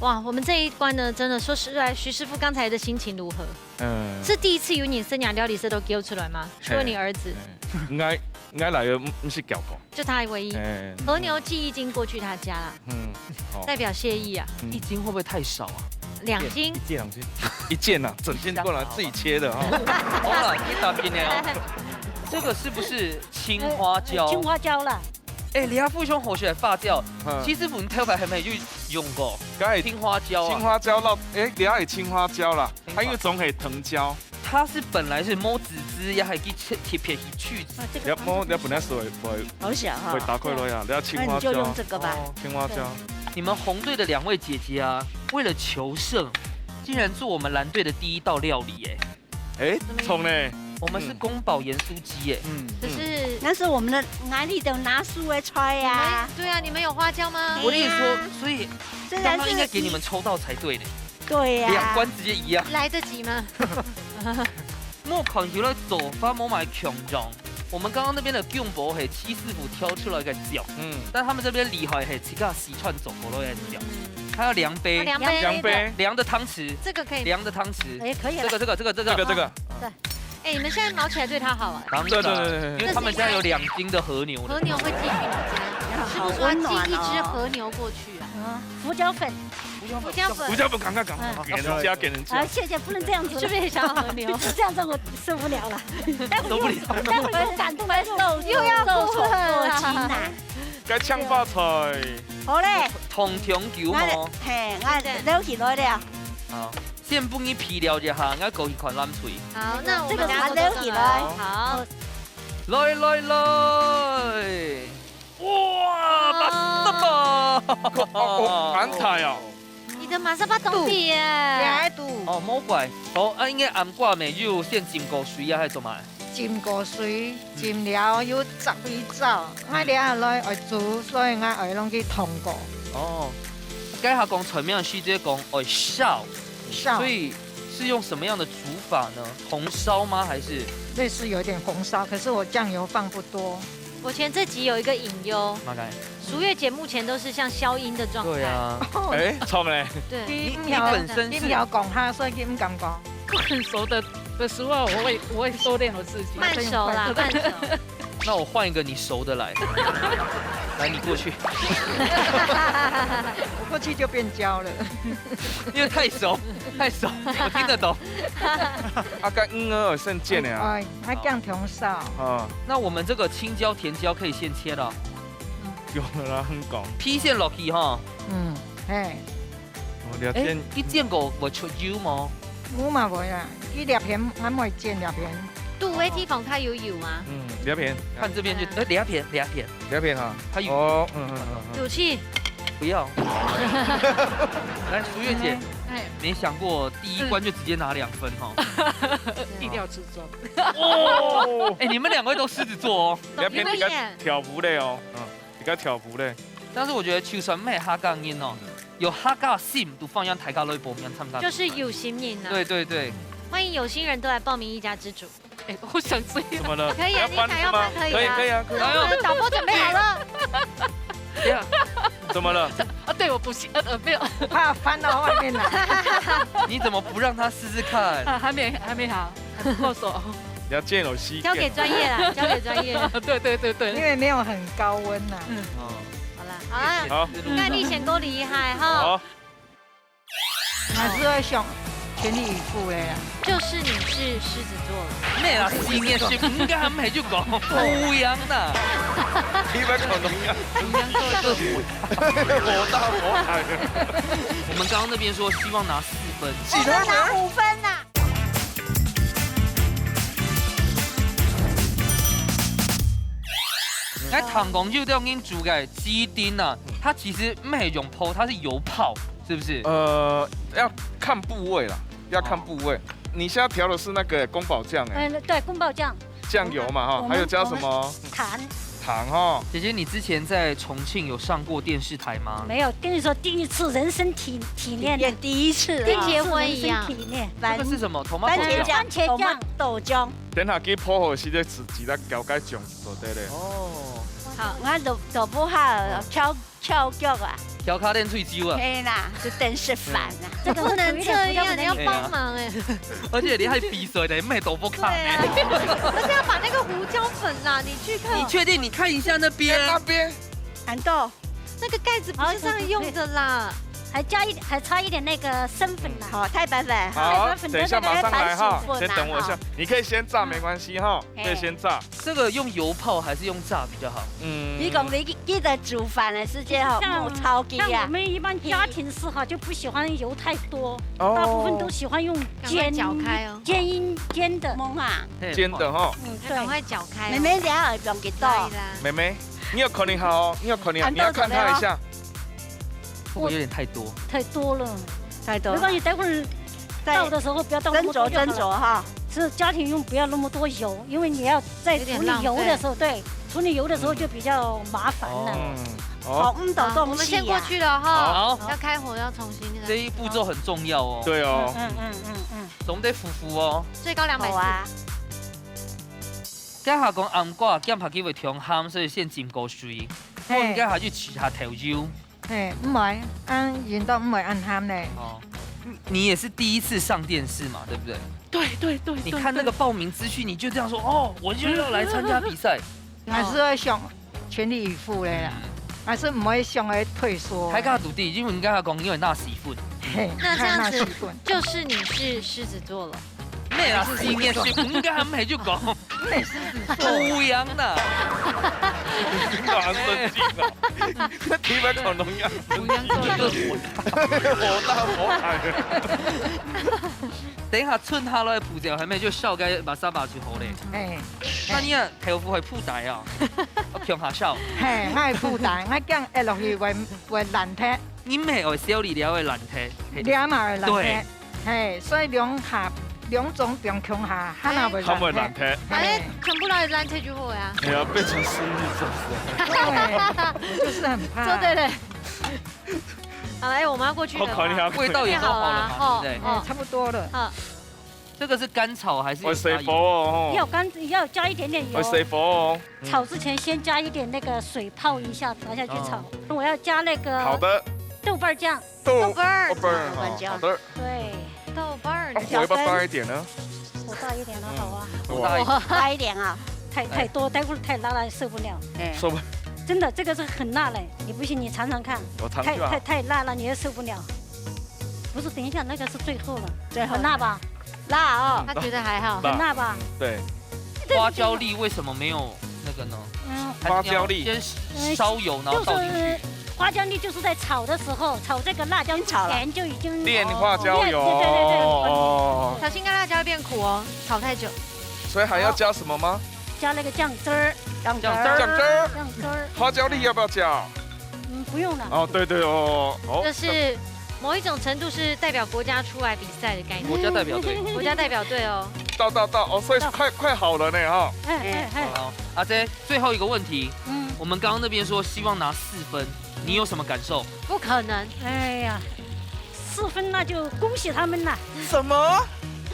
哇，我們這一關呢，真的說實在，徐師傅剛才的心情如何？嗯。是第一次有人食到料理食到噭出來嗎？除了你兒子。嘿，嘿。應該，應該來个毋，毋係噭過。 就他唯一。哎。和牛寄一斤過去他家啦，嗯，好。代表謝意啊。嗯。一斤會不會太少啊？兩斤。一件兩斤。一件啊，整件過來自己切的哈。好了，你打平了哦。這個是不是青花椒？呃，青花椒啦。哎，你還非常好學發酵。嗯。其實我們頭擺還沒有用過該青花椒啊。青花椒落，哎，你還有青花椒啦，青花，還有種係藤椒。 它是本來係無籽籽，也還去切，切片去去籽。啊，這個也無，你本來係會，會，好小哈。會打開來啊，你要青花椒。那你就用這個吧。哦，青花椒。對。你們紅隊的兩位姐姐啊，為了求勝，竟然做我們藍隊的第一道料理耶。哎，怎麼樣？衝呢？我們是宮保鹽酥雞耶。嗯。可是，那是我們的，哪裡的拿手的菜呀？你們，對啊，你們有花椒嗎？我跟你說，沒啊。所以雖然是剛剛應該給你們抽到才對的。 對呀。兩關直接一樣。來得及嗎？莫看起來做法無麼強壯，我们刚刚那边的酱油是戚师傅挑出来个酱，嗯，但他们这边厉害是自家四川做过来个酱，还有涼杯，啊，涼杯。涼杯。涼的湯匙，這個可以。涼的湯匙，哎，可以了。這個這個這個這個，這個這個，對，哎，你們現在毛起來對他好啊。當然，對對對對對，因為他們家有兩斤的和牛了。和牛會寄給你家，師傅說要寄一隻和牛過去啊。啊，胡椒粉。胡椒粉，胡椒粉，趕快趕快，給人家給人家。啊，謝謝，不能這樣子，是不是也想要和牛？是這樣子我受不了了，待會又，受不了。待會又感動了，又又要哭了啦。該搶發財。好嘞，同同球嘛。嘿，我撈起來了。好，先分你皮了一下，我過去看冷水。好，那我們等下撈起來。好，來來來。 哇，masaba！哦，哦，滿菜哦。你的masaba當大耶。哦，無怪。哦，啊，應該暗掛咩，又先浸過水啊，還係做麼个？浸過水，浸了又煠一煠，𠊎這下來愛煮，所以𠊎愛弄去燙過。哦，該下講全名係直接講愛燒，燒。所以是用什麼樣的煮法呢？紅燒嗎？還是？類似有一點紅燒，可是我醬油放不多。 我覺得這集有一個隱憂，大概。淑月姐目前都是像消音的狀態。對啊。哎，錯沒？對。你，你本身是，你不要講他，所以你不敢講。不很熟的，的時候，我會，我會收斂我自己。慢熟啦，慢熟。那我換一個你熟的來。來，你過去。我過去就變焦了。因為太熟，太熟，我聽得懂。啊，該魚仔愛先煎个啊。哎，哎， 還講甜燒。啊。那我們這個青椒、甜椒可以先切了。有啦，很講。皮先落去哈。嗯，嘿。哦，了解。哎，你煎過會出油嗎？有嘛會啊，佢這片還未煎這片。肚位地方較有油嗎？嗯，這片。看這邊就，呃，這片，這片。這片哈。它有。哦，嗯嗯嗯嗯。有氣。不要。來，淑月姐，哎。沒想過第一關就直接拿兩分哈。意料之中。 哦，哎，你們兩位都獅子座哦。這片比較跳舞的哦，嗯，比較跳舞的。但是我覺得就算毋係客家人哦，有客家心都歡迎大家來報名參加。就是有心人啊。對對對。歡迎有心人都來報名一家之煮。哎，我想這樣。怎麼了？可以啊，你打要翻可以啊。可以可以啊，可以啊。導播準備好了。對啊。怎麼了？啊，對，我不信，呃，呃，沒有。我怕翻到外面來。你怎麼不讓他試試看？啊，還沒，還沒好。 不夠熟。你要見有吸。交給專業啦，交給專業。對對對對。因為沒有很高溫吶。嗯。哦。好啦，好啦，好。該你先夠厲害哈。好。還是會想全力以赴的呀。就是你是獅子座了。沒啦，今年是應該還沒就講不一樣的。你們可能要，我大我矮。我們剛剛那邊說希望拿四分，我們拿五分吶。 該糖公就這樣煮个雞丁啊，它其實毋係用烰，它是油泡，是不是？呃，要看部位啦，要看部位。你現在調的是那個宮保醬欸。嗯，對，宮保醬。醬油嘛，哈，我們，還有加什麼？我們糖。糖哈。姐姐，你之前在重慶有上過電視台嗎？沒有，跟你說，第一次人生體，體驗啊。體驗第一次啊。跟結婚一樣。人生體驗。這個是什麼？番茄醬。番茄醬。番茄醬。豆醬。 等下去烰好時，再自，自家調該醬就對了。哦。好，𠊎都，都毋好，翹，翹腳啊。翹跤練喙鬚啊。嘿啦，就等食飯啊。這個不能這樣，你要幫忙欸。而且你還比賽呢，毋係都毋好呢。對啊，不是要把那個胡椒粉啦，你去看。你確定？你看一下那邊。那邊。很多。 那個蓋子不是這樣用的啦。還加一，還差一點那個生粉啦。好，太白粉。好，太白粉，等一下馬上來哈，那個，先等我一下。你可以先炸，沒關係哈，可以先炸。這個用油泡還是用炸比較好？嗯。你講你，你在煮飯的時間哈，莫操機啊。像我們一般家庭式哈，就不喜歡油太多，哦。大部分都喜歡用煎，趕快攪開哦。煎，煎的。燜啊。煎的哈。嗯，對。趕快攪開哦。妹妹，等下放幾多？可以啦。妹妹， 你有可能好哦，你有可能，你要看它一下。會不會有點太多？太多了。太多。沒關係，待會兒倒的時候不要倒那麼多就好了。斟酌，斟酌哈。是家庭用，不要那麼多油，因為你要在處理油的時候，有點浪費。對，處理油的時候就比較麻煩了。嗯。哦。好，嗯，好，我們先過去了哈。好。要開火，要重新那個。這一步驟很重要哦。對哦。嗯，嗯，嗯，嗯。總得呼呼哦。最高兩百四。好啊。該下講醃瓜，驚怕佢會忒鹹，所以先浸過水。嘿。應該下就試下豆油。嘿，毋會，恁樣都毋會恁鹹呢。哦，你也是第一次上電視嘛，對不對？對對對，你看那個報名資訊，你就這樣說，哦，我就要來參加比賽。還是會想全力以赴的啦，還是毋會想要退縮。還敢徒弟，因為你剛才講，因為那喜歡。嘿，那這樣子看那喜歡。就是你是獅子座了。咩啊，四月十五个還毋係就講，那獅子座。不一樣啦。你幹嘛生氣啊？那題目考農藥，不一樣做一個火火大火大的。等一下剩下來个步驟，還沒就燒个巴沙巴就好咧。嘿，那你啊，豆腐會鋪底啊，我共下燒。嘿，愛鋪底，愛驚壓落去會會爛忒，你毋係愛燒你了會爛忒。了嘛會爛忒對。嘿，所以兩下兩種放共下，還會爛忒。他們爛忒。哎嘿，，全部都爛忒就好呀。哎呀，變成生日祝福。對，我就是很怕。做對了。好，哎，我們要過去了。好，考你好。味道也都好了嘛，好對不对？哎，差不多了。好，这个是干炒还是有我水加油？佛哦，要干要加一点点油我，水佛哦。炒之前先加一点那个水泡一下，然后下去炒哦。我要加那个好的，豆瓣酱，豆豆瓣儿豆瓣儿豆瓣酱好的。对，豆瓣儿那火要不要大一点呢？火大一点了，好啊。我大一点。大一点啊。太太多，待会儿太辣了受不了。哎，说吧，真的，这个是很辣嘞，你不信你尝尝看，我尝就好太太。太辣了你也受不了。不是，等一下那个是最后了，最后很辣吧？辣哦，他觉得还好。辣很辣吧？对，花椒粒为什么没有那个呢？嗯，还是你要花椒粒先烧油，然后倒进去就是。花椒粒就是在炒的时候，炒这个辣椒之先炒了前就已经炼花椒油对对对对哦，小心跟辣椒会变苦哦，炒太久。所以还要加什么吗？加那个酱汁儿，酱汁酱汁儿酱汁儿，酱汁儿，花椒粒要不要加？嗯，不用了。哦，对对哦，哦这，是某一种程度是代表国家出来比赛的概念，国家代表队。国家代表队哦。到到到哦，所以快快好了呢哈。哎哎哎，好，阿姐，最后一个问题，嗯，我们刚刚那边说希望拿四分，你有什么感受？不可能，哎呀，四分那就恭喜他们了。什么？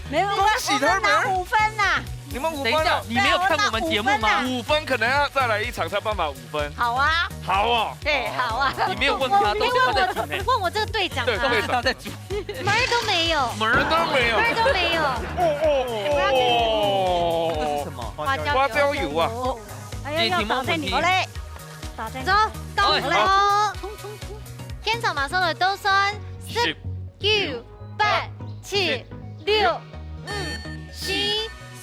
没有，恭喜他们！五分呐。你们五等一下分了，，你没有看我们节目吗？五分可能要再来一场才办法五分。好啊，好哦，对，好啊。你没有问他，都是他在煮呢。问我这个队长对，啊，队长都是他在煮。门儿都没有，门儿都没有门。儿都没有。哦哦这是什么？花椒花椒油啊！哦，哎呀，要打在你好嘞，好嘞，打在你走，到你了。冲冲冲！现场马上来倒算，十、九、八、七、六、五、四、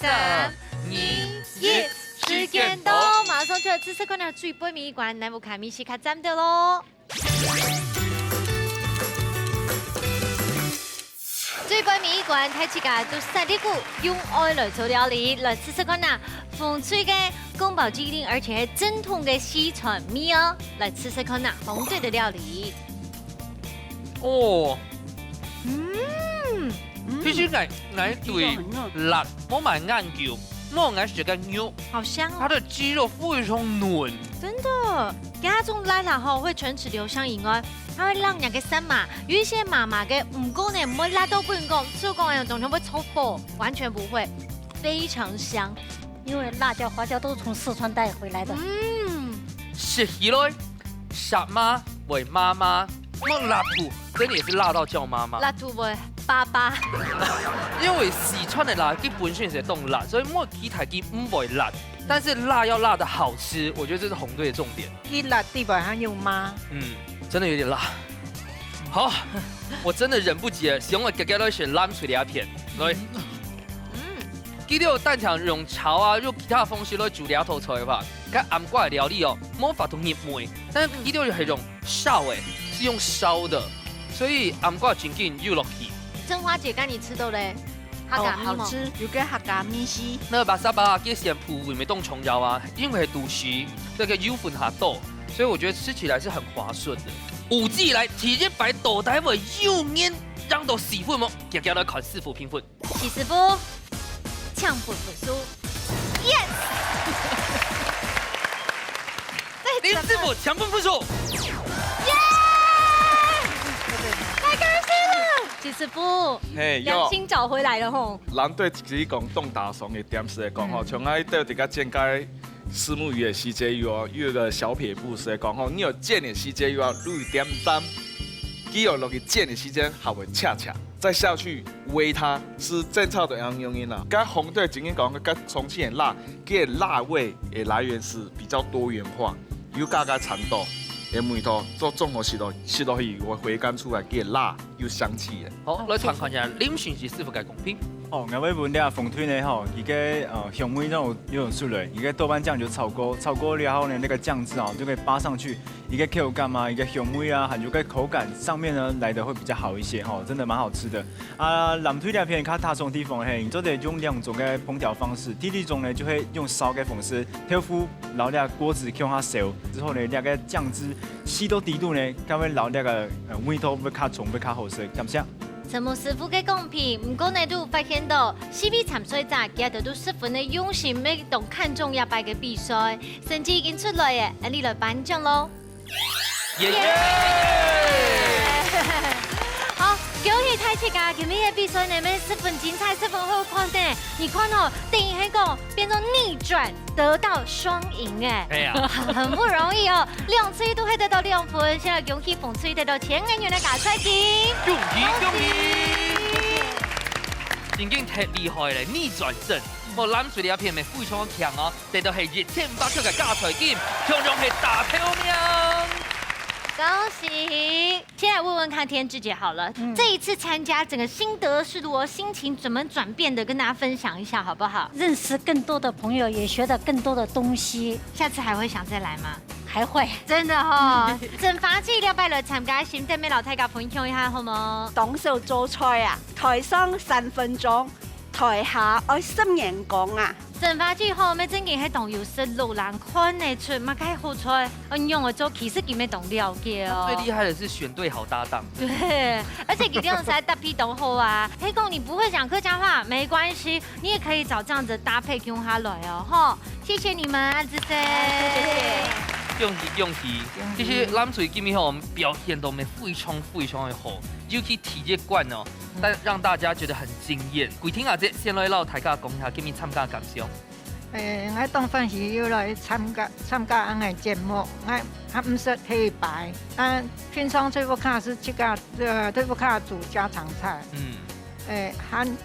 三、二、一，时间到，马上就来试试看啊，最背尾一关，来，我看米西卡站的喽。 最背尾一关，大自家都塞力股用愛來做料理，來試試看呐。紅隊个宮保雞丁，而且係正統个四川味哦，來試試看呐，紅隊个料理。哦，嗯，其实𠊎𠊎對辣無麼研究，無𠊎食个肉，好香哦。它的雞肉非常嫩。真的，加種辣辣吼，會唇齒留香以外，它會讓人个舌嫲有一些麻麻个，毋過呢，毋會辣到不能講，就講哎呀，總是會臭爆，完全不會，非常香。因为辣椒、花椒都是从四川带回来的。嗯，食起來，舌嫲會麻麻，莫辣度，真的也是辣到叫媽媽。辣度會巴巴。因為四川的辣，佢本身係當辣，所以莫期待佢毋會辣。但是辣要辣的好吃，我觉得這是紅隊的重點。佢辣底背還有嗎？嗯，真的有點辣。好，我真的忍不及了，想我剛剛都是藍水的一片，來。嗯，佢兜單淨用炒啊，用其他方式來煮這道菜个話，該醃瓜个料理哦，無法度入味。但係佢兜係用燒个，是用燒的，所以醃瓜正經有落去。正花姐該你食著咧，客家味無？有个客家味緒。那巴沙巴拉佢先鋪位沒當重要啊，因為係肚屎，這個油分較多，所以我覺得吃起來是很滑順的。有史以來第一擺到底會有人讓到死分無？遽遽來看師傅評分。 徐師傅，請分分數。Yes！林師傅，請分分數。耶！太開心了！徐師傅，嘿，有。良心找回來了吼。藍隊其實講當打爽个點是來講吼，嗯。像𠊎兜自家煎个石目魚个時節有哦，有一個小撇步是來講吼，你有煎个時節有啊，滷一點淡，佢有落去煎个時間還會赤赤，再下去煨它，是正常的樣用法啦。該紅隊正經講，該重慶个辣，佢个辣味个來源是比較多元化，有加加饞到，个味道，做綜合食落，食落去會回甘出來，佢个辣又香氣个。好，來嚐看一下林俊傑師傅个貢品。哦，𠊎會分這紅隊呢吼，佢个呃香味那種有種出來，佢个豆瓣醬就炒過，炒過了後呢，那個醬汁哦就可以扒上去，一個口感啊，一個香味啊，還有個口感上面呢來得會比較好一些吼，真的蠻好吃的。啊，藍隊這片較特殊个地方嘿，你做得用兩種个烹調方式，第一種呢就會用燒个方式，豆腐摎這鍋子共下燒，之後呢，這個醬汁吸到底肚呢，才會摎這個呃味道會較重，會較好食。感謝。 陳木師傅个貢品，毋過呢，都有發現到，四位參賽者佢兜都十分个用心，也當看重這擺个比賽，成績已經出來了，𫣆俚來頒獎咯。耶！耶！好，恭喜大自家，今日个比賽呢，乜十分精彩，十分好看呢。你看哦，等於係講變成逆轉，得到雙贏哎。哎呀。很不容易哦，兩隊都係得到兩分，先來恭喜紅隊得到千元个加菜金。恭喜恭喜！真經忒厲害了，逆轉勝！無藍隊這片乜非常強哦，得到係一千五百塊个加菜金，共樣係打頭名。恭喜！先來問問看天志姐好了，嗯。這一次參加整個心得是如何，心情怎麼轉變的，跟大家分享一下好不好？認識更多的朋友，也學到更多的東西。下次還會想再來嗎？還會。真的哦，振華姊這擺來參加，心得乜摎大家分享一下好無？當少做菜啊，台上三分鐘，台下愛十年功啊。振華姊吼，乜正經係當有實力啦，看得出麼个好菜，恁樣个做，其實佢乜當了解哦。最厲害的是選對好搭檔。對，而且佢這樣實在搭配當好啊。係講你不會講客家話，沒關係，你也可以找這樣子的搭配共下來哦，吼。謝謝你們，阿志生。謝謝。恭喜恭喜！其實藍隊今日吼表現到乜非常非常个好，尤其第一關哦，但讓大家覺得很驚豔。桂婷阿姊先來摎大家講一下今日參加感想。誒，𠊎當歡喜又來參加，參加恁个節目，𠊎還毋識頭一擺。啊，平常在屋下係自家，呃，在屋下煮家常菜。嗯。誒，還，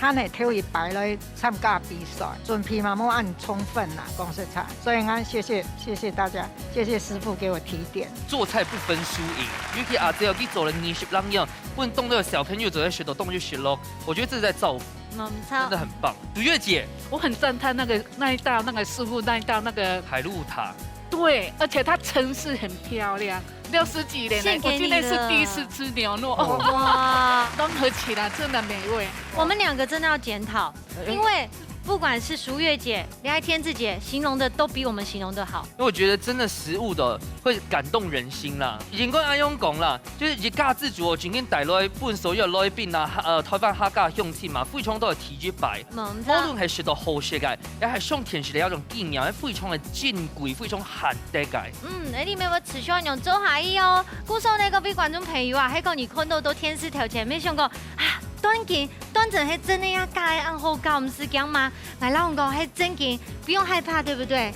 還係頭一擺來參加比賽，準備嘛無恁充分啦，講實在。所以𠊎謝謝，謝謝大家，謝謝師傅給我提點。做菜不分輸贏，尤其阿姊哦，佢做了二十六年，分當多小朋友做得學到當多食落，我覺得這是在造福。 沒錯。真的很棒。楚月姐。我很讚嘆那個，那一道，那個師傅那一道那個海陸塔。對，而且它盛勢很漂亮，六十幾年了，獻給你了。我今天是第一次吃牛肉，哦，哇。融合起來真的美味。我們兩個真的要檢討，哎，哎。因為不管是淑月姐、李愛天志姐形容的都比我們形容的好。因為我覺得真的食物的會感動人心啦。應該恁樣講啦， 就係一家之煮哦，正經帶來分所有來賓啊，呃，台灣客家鄉親嘛，非常多个第一擺。無錯。無論係食到好食个，也係上電視个一種經驗，非常个珍貴，非常難得个。嗯，哎，你們要持續恁樣做下去哦。故所呢，各位觀眾朋友啊，還有你看到到電視頭前，沒想過啊，斷根，斷根係真个呀，假个恁好搞，毋使驚嘛。𠊎摎你講，係真个，不用害怕，對不對？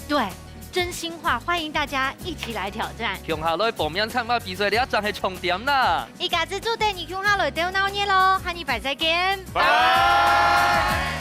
對。 真心話，歡迎大家一起來挑戰。共下來報名參加比賽，這正係重點啦！一家之煮等你共下來鬥鬧熱咯，下禮拜再見，拜拜。